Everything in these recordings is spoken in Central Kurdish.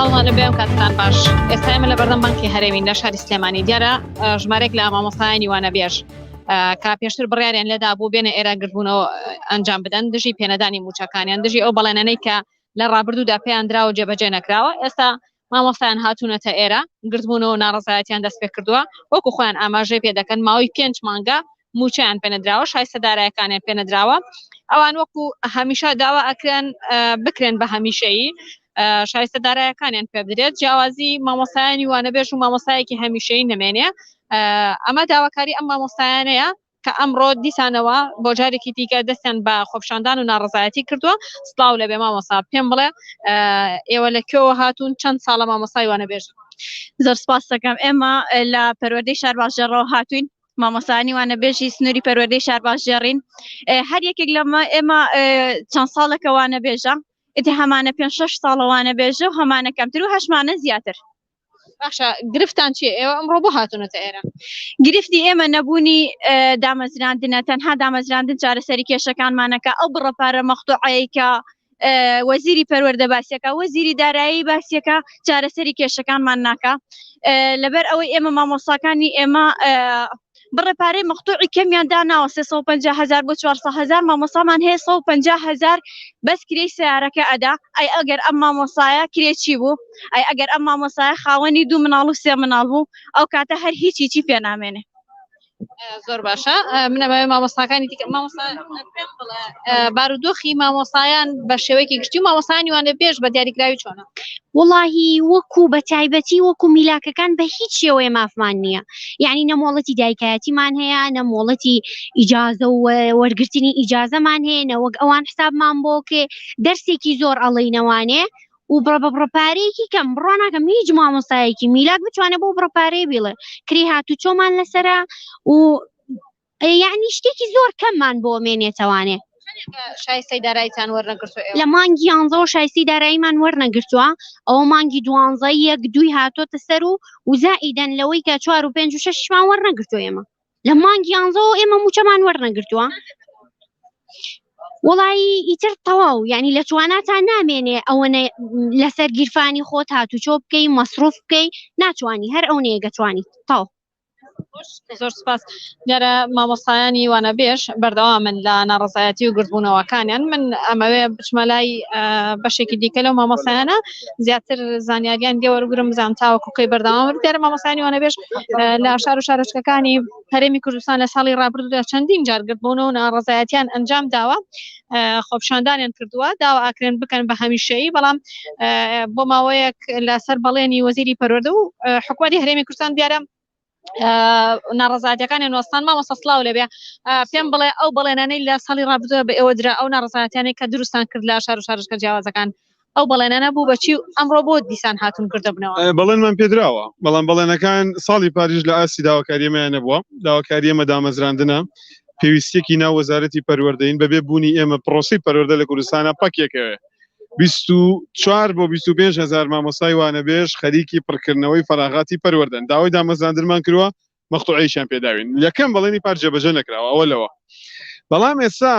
ساڵان لە بێم کاتتان باش ئێستا ئێمە لە بەردەم بانکی هەرێمی لە شاری سلێمانی دیارە ژمارێک لە مامۆستایانی وانەبێژ کە پێشتر بڕیاریان لێدا بوو بێنە ئێرە گردبوونەوە ئەنجام بدەن دژی پێنەدانی موچەکانیان دژی ئەو بەڵێنانەی کە لە ڕابردوودا پێیان دراوە جێبەجێ نەکراوە ئێستا مامۆستایان هاتوونەتە ئێرە گردبوونەوە و ناڕەزایەتیان دەست پێ کردووە وەکو خۆیان ئاماژەی پێ دەکەن ماوەی پێنج مانگە موچەیان پێنەدراوە شایستە دارایەکانیان پێنەدراوە ئەوان وەکو هەمیشە داوا ئەکرێن بکرێن بە هەمیشەیی شایستە دارایەکانیان پێ بدرێت جیاوازی مامۆستایانی وانەبێژ و مامۆستایەکی هەمیشەیی نەمێنێ ئەمە داواکاری ئەم مامۆستایانەیە کە ئەمڕۆ دیسانەوە بۆ جارێکی دیکە دەستیان بە خۆپیشاندان و ناڕەزایەتی کردووە سڵاو لەبێ مامۆستا پێم بڵێ ئێوە لە کوێوە هاتوون چەند ساڵە مامۆستای وانەبێژن؟ زۆر سپاس دەکەم ئێمە لە پەروەردەی شارباژێڕەوە هاتوین مامۆستایانی وانەبێژی سنووری پەروەردەی شارباژێڕین هەر یەکێک لەمە ئێمە چەند ساڵێکە وانەبێژە ئیتر هەمانە پێ شش ساڵە وانەبێژە و هەمانە کەمتر و هەشمانە زیاتر. باشە گرفتان چیە ئێوە ئەمڕۆ بۆ هاتوونەتە ئێرە؟ گرفتی ئێمە نەبوونی دامەزراندنە تەنها دامەزراندن چارەسەری کێشەکانمانەکە ئەو بڕە پارە مەقتوعەیە کە وەزیری پەروەردە باسیەکە وەزیری دارایی باسیەکە چارەسەری کێشەکانمان ناکە لەبەر ئەوەی ئێمە مامۆساکانی ئێمە بڕە پارەی مەقتوعی کەمیان داناوە 350 هزار بۆ 400 هزار مامۆسامان هەیە 150 هزار بەس کرێی سیارەکە ئەدا ئەی ئەگەر ئەم مامۆسایە کرێ چی بوو ئەی ئەگەر ئەم مامۆسایە خاوەنی دوو مناڵ و سێ مناڵ بوو ئەو کاتە هەر هیچی چی پێ نامێنێ. زۆر باشە من ئەمەوێ مامۆستاکانی دیکە مامۆستا پێم بڵێ بارودۆخی مامۆستایان بە شێوەیەکی گشتی و مامۆستایانی وانە بێژ بە دیاریکراوی چۆنە؟ وەڵاهی وەکو بە تایبەتی وەکو میلاکەکان بە هیچ شێوەیە مافمان نییە یعنی نە مۆڵەتی دایکایەتیمان هەیە نە مۆڵەتی ئیجازە و وەرگرتنی ئیجازەمان هەیە نە وەک ئەوان حسابمان بۆکێ دەرسێکی زۆر ئەڵینەوانێ و بڕە بە بڕە پارەیەکی کەم بڕوا ناکەم هیچ مامۆستایەکی میلاک بتوانێت بۆ بڕە پارەیە بیڵێ کری هاتوچۆمان لەسرە و یعنی شتێکی زۆر کەممان بۆ مێنێتەوانێ شایستەی دارایتان وەرنەگرتووە لە مانگی یانزەوە شایستی داراییمان وەرنەگرتووە ئەوە مانگی دوانزە یەک دووی هاتۆتە سەر و وزائیدەن لەوەی کە چوار و پێنج و شەشمان وەرنەگرتووە ئێمە لە مانگی یانزەوە ئێمە موچەمان وەرنەگرتووە وڵی ئیتر تەواو یعنی لە تواناتا نامێنێ ئەوەنە لەسەر گیرفانی خۆت هاتوچۆ بکەی مەسروف بکەی ناتوانانی هەر ئەو نەیەگەتوانی تاو زۆر سپاس دیارە مامۆستایانی وانەبێژ بەردەوامن لە ناڕزایەتی و گردبوونەوەکانیان من ئەمەوێ بچمە لای بەشێکی دیکە لەو مامۆستایانە زیاتر زانیاریان لێ وەرگرم بزانم تاوەکو کەی بەردەوام دیارە مامۆستایانی وانەبێژ لە شار و شارۆچکەکانی هەرێمی کوردستان لە ساڵی ڕابردوودا چەندین جار گردبوونەوە و ناڕەزایەتیان ئەنجام داوە خۆپیشاندانیان کردووە داوا ئاکرێن بکەن بە هەمیشەیی بەڵام بۆ ماوەیەک لەسەر بەڵێنی وەزیری پەروەردە و حکوومەتی هەرێمی کوردستان دیارە ناڕەزایەتیەکانیان وەستان مامۆستا سڵاو لێبێ پێم بڵێ ئەو بەڵێنانەی لە ساڵی ڕابردووە بە ئێوە درا ئەو ناڕەزایەتیانەی کە دروستان کرد لە شار و شارۆچکە جیاوازەکان ئەو بەڵێنانە بوو بەچی و ئەمڕۆ بۆ دیسان هاتون گردبنەوە؟ بەڵێنمان پێدراوە بەڵام بەڵێنەکان ساڵی پاریش لە ئاستی داواکاریەمەیان نەبووە داواکاریەمە دامەزراندنە پێویستیەکی ناو وەزارەتی پەروەردەین بەبێ بوونی ئێمە پرۆسی پەروەردە لە کوردستانە پەکێکەوێ 24 بۆ 25 هزار مامۆستای وانەبێژ خەریکی پڕکردنەوەی فەراغاتی پەروەردەن داوای دامەزراندنمان کردووە مەقتوعیشیان پێداوین یەکەم بەڵێنی پار جێبەجێ نەکراوە ئەوە لەوە بەڵام ئێستا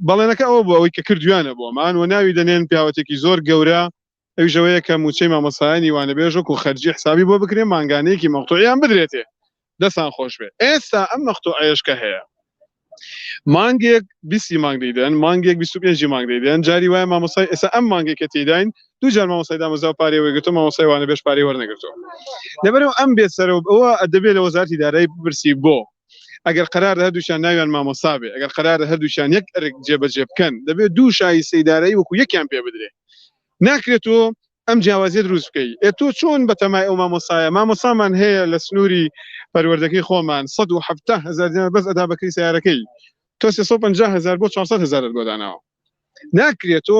بەڵێنەکە ئەوە بوو ئەوەی کە کردویانە بۆمان و ناوی دەنێن پیاوەتێکی زۆر گەورە ئەویش ئەوەیە کە موچەی مامۆستایانی وانەبێژ وەکو خەرجی حسابی بۆ بکرێ مانگانەیەکی مەقتوعیان بدرێتێ دەستان خۆش بێ ئێستا ئەم مەقتوعەیەش کە هەیە مانگێک بیستی مانگ دەیدەن مانگێک 25 مانگ دەیدەن جاری وایە مامۆستای ئێستا ئەم مانگێک کە تێداین دوو جار مامۆستای دامەزراو پارەی وەرگرتووە مامۆستای وانەبێژ پارەی وەرنەگرتووە لەبەرەوە ئەم بێسەرەوە ئەوە دەبێت لە وەزارەتی دارایی بپرسی بۆ ئەگەر قەرار هەردووشیان ناویان مامۆستا بێ ئەگەر قەرار هەردووشیان یەک ئەرک جێبەجێ بکەن دەبێت دوو شایستەی دارایی وەکو یەکیان پێ بدرێ ناکرێت تۆ ئەم جیاوازیە دروست بکەی ئێ تۆ چۆن بەتەمای ئەو مامۆستایە مامۆستامان هەیە لە سنووری پەروەردەکەی خۆمان 170 هزار دینار بەس ئەدا بەکری سیارەکەی تۆ 350 هزار بۆ 400 هزارت بۆ داناوە ناکرێت تۆ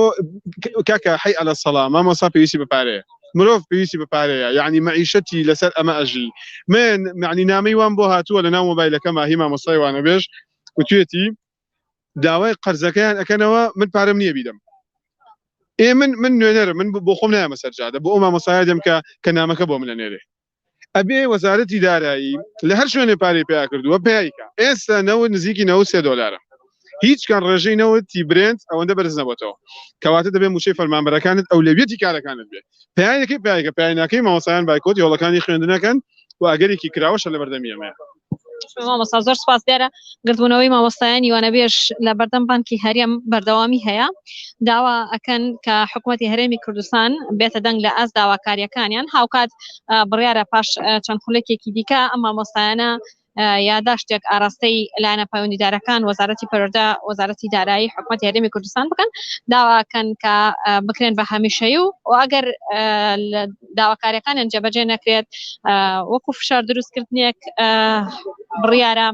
کاکە حەی عەلە سەڵا مامۆستا پێویستی بە پارەیە مرۆڤ پێویستی بە پارەیە یعنی مەعیشەتی لەسەر ئەمە ئەژی من معنی نامەی وام بۆ هاتووە لە ناو مۆبایلەکەما هی مامۆستای وانەبێژ وتوێتی داوای قەرزەکەیان ئەکەنەوە من پارەم نییە بیدەم ئێ من من نوێنەرم من بۆ خۆم نایەمە سەر جادە بۆ ئەو مامۆستایە دێم کە کە نامەکە بۆ من ئەنێرێ ئەبێ وەزارەتی دارایی لە هەر شوێنێ پارەی پیا کردووە پیایکە ئێستا نەوت نزیکی 93 دۆلارە. هیچ کان ڕێژەی نەوتی برێنت ئەوەندە بەرز نەبێتەوە. کەواتە دەبێت موچەی فەرمانبەرەکانت ئەولەویەتی کارەکانت بێ. پەیانەکەی پیاگە پیانەکەی مامۆستایان بایکۆتی هۆڵەکانی خوێندنەکەن و ئەگەرێکی کراوەشە لە بەردەمی ئەمەیە. مامۆستا زۆر سپاس. دیارە گردبوونەوەی مامۆستایانی وانەبێژ لە بەردەم بانکی هەرێم بەردەوامی هەیە، داوا ئەکەن کە حکوومەتی هەرێمی کوردستان بێتە دەنگ لە ئاست داواکاریەکانیان. هاوکات بڕیارە پاش چەند خولێکێکی دیکە ئەم مامۆستایانە یاداشتێک ئاراستەی لایەنە پەیوەندیدارەکان، وەزارەتی پەروەردە، وەزارەتی دارایی، حکوومەتی هەرێمی کوردستان بکەن، داواکەن کە بکرێن بە هەمیشەیی و ئەگەر داواکاریەکانیان جێبەجێ نەکرێت وەکو فشار دروستکردنێک بڕیارە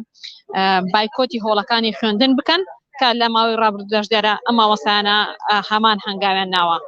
بایکۆتی هۆڵەکانی خوێندن بکەن کە لە ماوەی ڕابردووداش دیارە ئەم مامۆستایانە هەمان هەنگاویان ناوە.